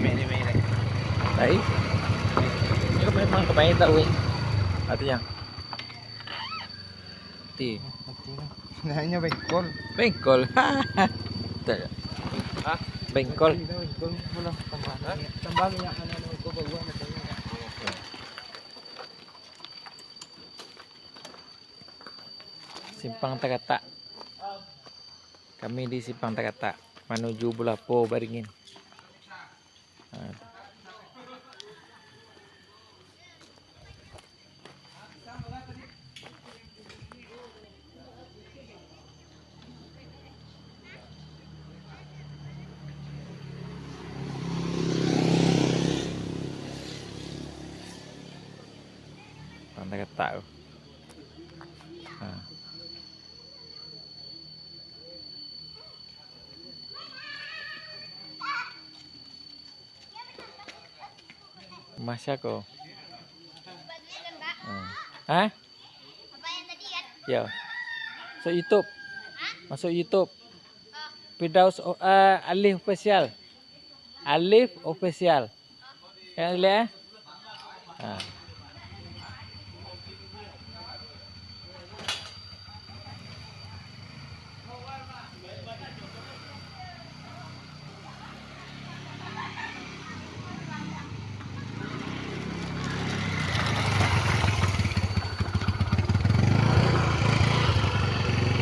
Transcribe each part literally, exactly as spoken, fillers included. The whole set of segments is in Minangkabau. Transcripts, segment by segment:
Main, main, main. Baik. Ini memang kemain tak, weh? Artinya. Mati. Mati lah. Sebenarnya bengkol. Bengkol. Betul. Hah? Bengkol. Mati lah, bengkol. Tambah minyak. Tambah minyak, anu, anu, kau bawa, katanya. Simpang Tagatak. Kami di Simpang Tagatak, manuju Bulapo, Baringin. Ha. Simpang Tagatak tu. Ha. Masya ko. Hmm. Hah? Ya. Masuk YouTube. Masuk YouTube. Firdaus o-, eh, Alif Official. Alif Official. Kan lihat, eh? Ha.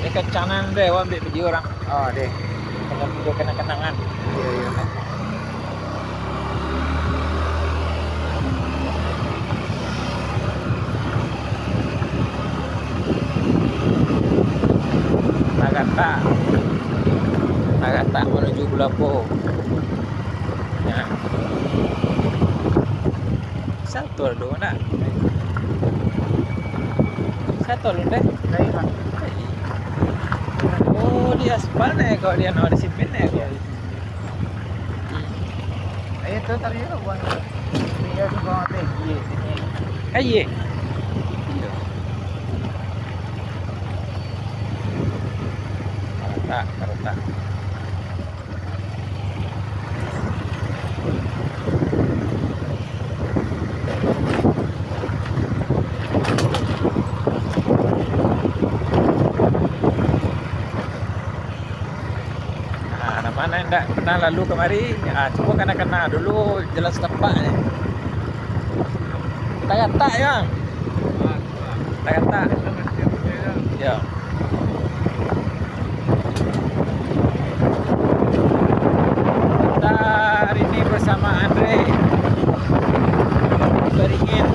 Ini kencangan deh, awak ambil video orang. Oh, deh. Kena video kenang-kenangan. Iya, iya. Tagatak. Tagatak manuju Bulapo. Ya. Satu alun nak. Satu alun deh. Lain, Bang. Oh, di aspal nih, kalau dia nak di simen nih, kok. Iya, iya. Eh, itu tadi tu, Bang. Iya, tu, Bang, ada. Iya, sini. Eh, iya. Iya. Karetak, karetak. Ah, nan ma nan indak pernah lalu kamari, ah, cubo kana-kana dulu jalan satapak ni. Tagatak, Bang. Tagatak. Ya. Kita hari ini bersama Andre Beringin.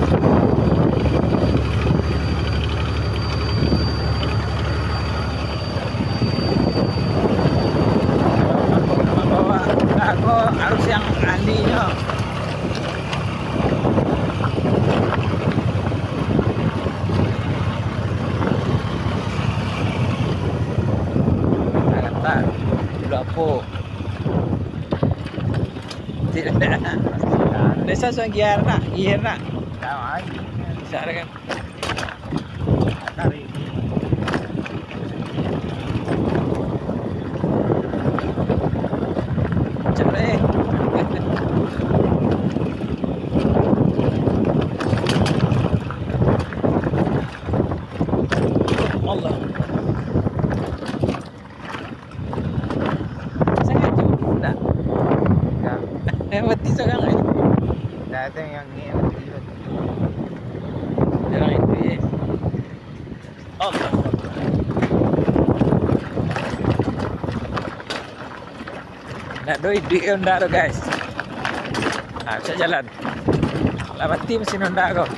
Bawa, bawa, bawa. Aku harus yang ahli nyo. Tagatak, Bulapo. Desa Suang Giar nak, Giar nak. Bisa kan? Allah. Sangajo ndak? Ndak. Eh, mati sorang ai. Ndak ado yang ni, mati tu. Sorang itu, ye. Allah. Ndak do iduik Honda tu, guys. Ha, bisa jalan. Lah mati mesin Honda ko.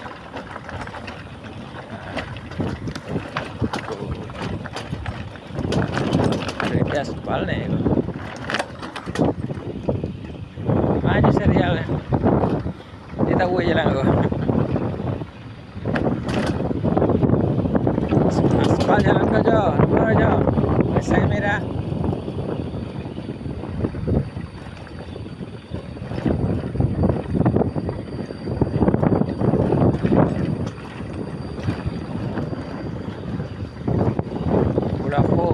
Dari aspal ni. Maju serial ni. Dia tahu jalan ko. Aspal jalan ko, Jo. Mano, Jo? Pasang merah. Bulapo.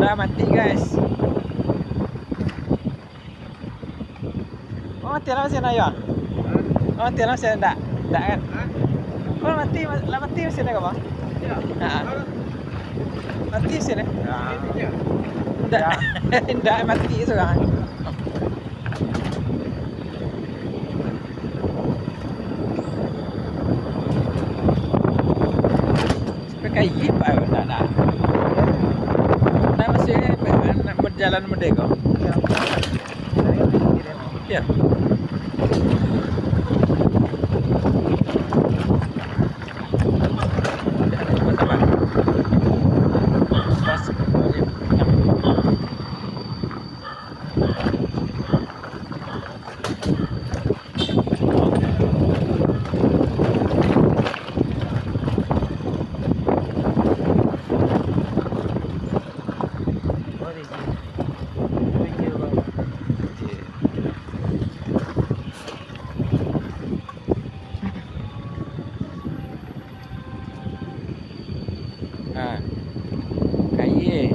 Dah mati, guys. Oh, mati lah mesin ayo. Oh, mati lah mesin, ndak? Ndak kan? Oh, mati, lah mati mesin ayo, Bang? Ha. Mati mesin ayo. Ndak. Ndak mati surang. Sampai ka Iye, Pak, ndak, ndak. Ndak, maksudnyo, nak bajalan mode ko. Iyo. Ha. Kaie.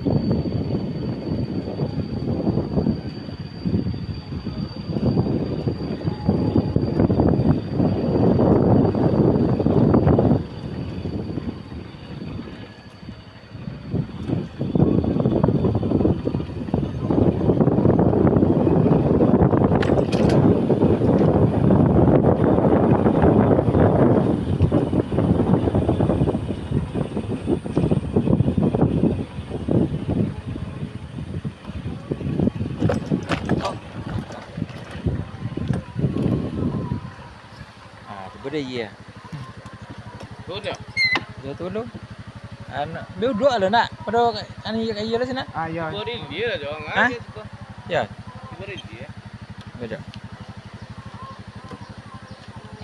Ah, tibo deh, iyo. Duo tu? Duo tu lu. Anak, duduak lu nak. Pado anu, iyo, iyo lah sinan. Ah, iyo. Tibo di dia lah, Jong. Hah? Aja situ. Yo. Tibo di dia. Duduak.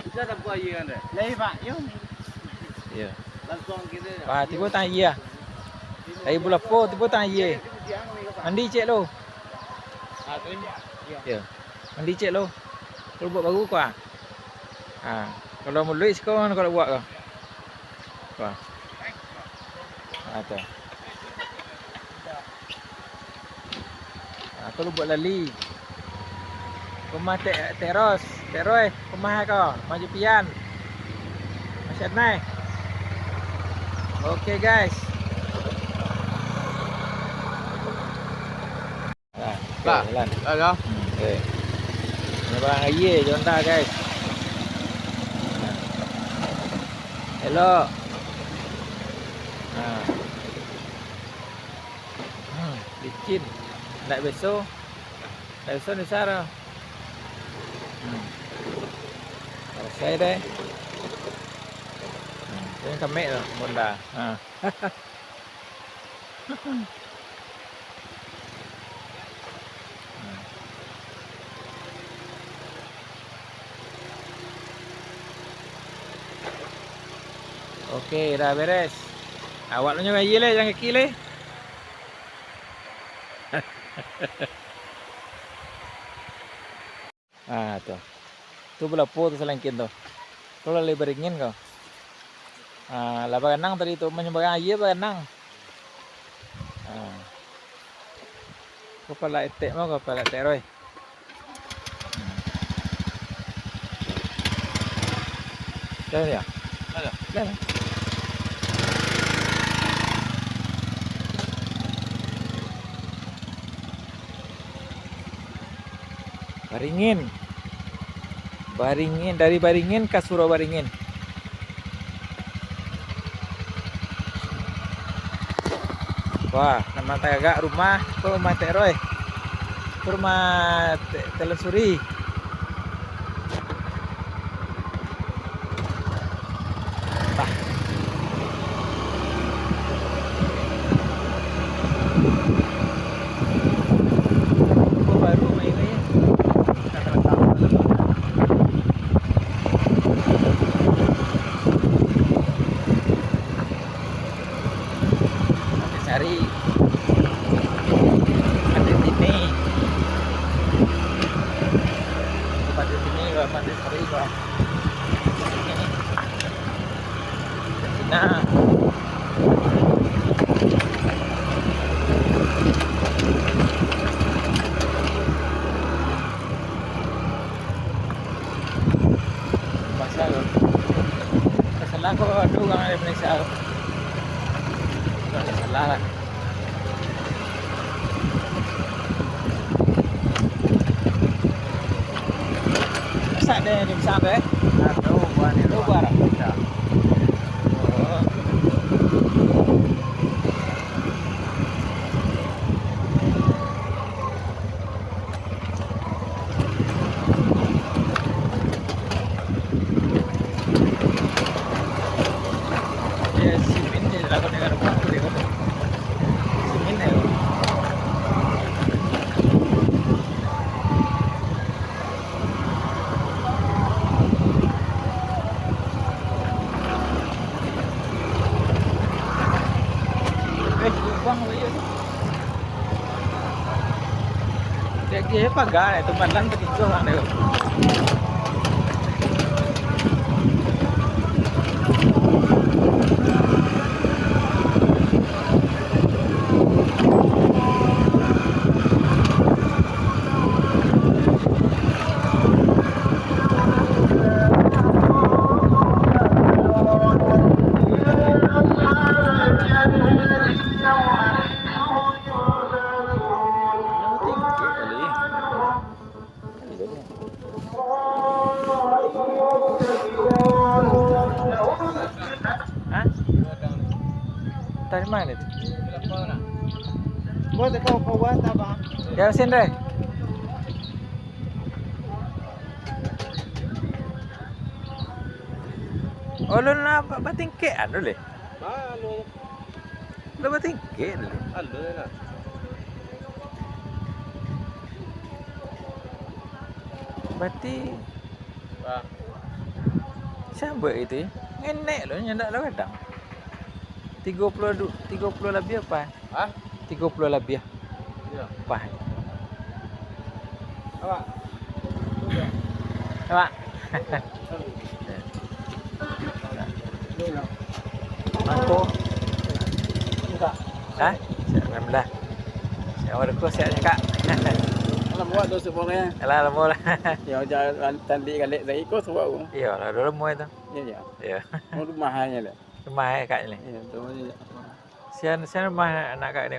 Bisa tak buat aja kan, deh? Lai, Pak. Yo. Iyo. Langsung gitu. Pak, tibo tang iyo. Dari Bulapo, tibo tang iyo. Mandi cek lu. Ah, tu ni. Iyo. Mandi cek lu. Kalau buat baru ko ah. Ha, kalau muluik siko, kalau buat ko. Ko. Ha, tu. Ha, kalau buat lali. Rumah Tek, Tek Ros, Tek Roy, rumah ko, rumah Jupian. Masih naik. Oke, guys. Nah, oke, Pak, jalan. Halo. Hmm, oke. Ini barang aie, Honda, guys. Nah. Elok. Nah. Hmm, licin. Ndak biaso. Ndak biaso ni, Sar. Hmm. Selesai deh. Hmm, ini kemek tu, Honda. Ha. Oke, dah beres. Awak lu nyo aie leh, jalan kaki leh. Ah, tu. Tu balapo tu salangkin tu. Tu lah lai baringin ko. Ah, lah baranang tadi tu, manyumbarang aie baranang. Ah. Ko pala etek mah, ko pala etek Roy. Hmm. Dah, ya? Dah. Dah. Baringin. Baringin, dari Baringin ka Surau Baringin. Wah, nan matagagak rumah, tu rumah Tek Roy. Tu rumah Tek, Tek Lensuri. Bah. Baru main ni. Sari. Pantai Tini. Pantai Tini, Pantai Sari, Cina. Salah lah. Masak deh, dimsum deh. Nah, tu buah ni. Tu buah. Oh. Eh, lubang sajo tu. Dek dia pagar itu, badan begitu lah dia. Hah? Dari mana itu? Ya, mesin deh. Ulun lah ba-, batingkek anu leh. Anu. Lah batingkek leh. Anu lah. Berarti Wah. Siapa itu? Ngenek lo, nyandak lo kadang. Tigo puluh du-, tigo puluh lebih apa? Hah? Tigo puluh lebih. Iya. Apa? Awak. Mangko. Hah? Siap, alhamdulillah. Siap, waduh, siap, Kak. Alah, buat tu sebenarnya. Alah, lama lah. Ya, jangan tadi kali dari ko sebab aku. Iya, lah, dah lama itu. Iya, iya. Iya. Mau rumah aja lah. Rumah, eh, Kak, ni? Iya, tu aja. Sian, sian rumah anak Kak ni?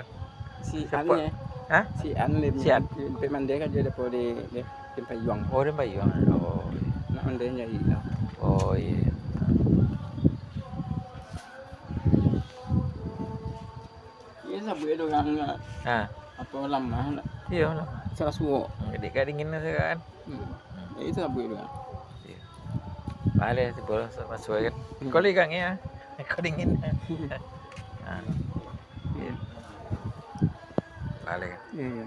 Si Siapa? An ni. Hah? Si An ni. Si An. Sampai mandai kan dia dapat di, di, di Payuang. Oh, di Payuang. Oh, iya. Nak mandai nyari lah. Oh, iya. Iya, sabuik tu urang nak. Ha. Apa, lamah nak? Iya, lamah. Salah suok. Jadi, Kak dingin lah sekarang kan? Hmm. Hmm. Itu sabuik tu urang. Iya. Boleh, tu boleh masuk kan. Hmm. Kau lihat kan, ya? Kau dingin. Ha. Iya. Boleh. Iya, iya.